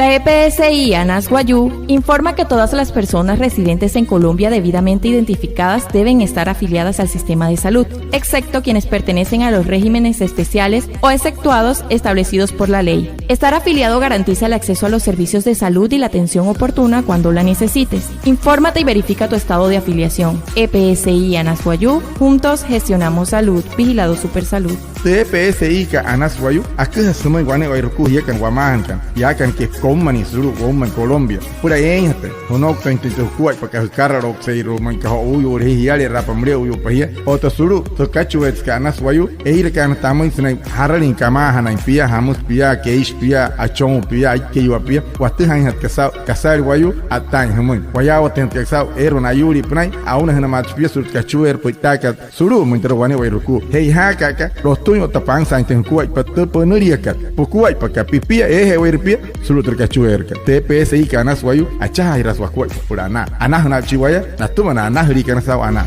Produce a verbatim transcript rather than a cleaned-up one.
La E P S I Anas Wayuu informa que todas las personas residentes en Colombia debidamente identificadas deben estar afiliadas al sistema de salud, excepto quienes pertenecen a los regímenes especiales o exceptuados establecidos por la ley. Estar afiliado garantiza el acceso a los servicios de salud y la atención oportuna cuando la necesites. Infórmate y verifica tu estado de afiliación. E P S I Anas Wayuu, juntos gestionamos salud. Vigilado Supersalud. Tü E P S I kat Anas Wayuu aküjasü sümüin wane'ewai jukua jiakana wamaajanakana, yaakana que komünüin sulu'u woumain Colombia süpüla eeinjatüin jünouktainjatüin tü jukuaippakat jükaraloukseirua, müinka jo'uuyuule jia, jiale'eraapa müle'uyuupa jia. Otta sulu'u tü kachueetsekat Anas Wayuu, eirakaana tamüin sünain jaralin kamaajanain pia, jamüsü pia, keishi pia, achonwu pia, aikeiwa pia, watüjainjatkat saa'u kasali wayuu a'ttaain jümüin, wayaawatüinjatkat saa'u eerü na ayuulii pünain. Aunajünamaatshi pia sulu'u tü kachueerü pü'ittaakat sulu'umüin türa wane'ewai jukua. Che'ojaaka aka lotüin otta pansaainjatüin jukuaippa tü pünüliakat, pukuaippakat, pipia eeje'ewaire pia sulu'u türa kachueerükat. Tü E P S I kat Anas Wayuu, achajaajiraasü wakuaippa süpüla anaa. Anajünaa'achi waya natüma na anajüliikana saa'u anaa.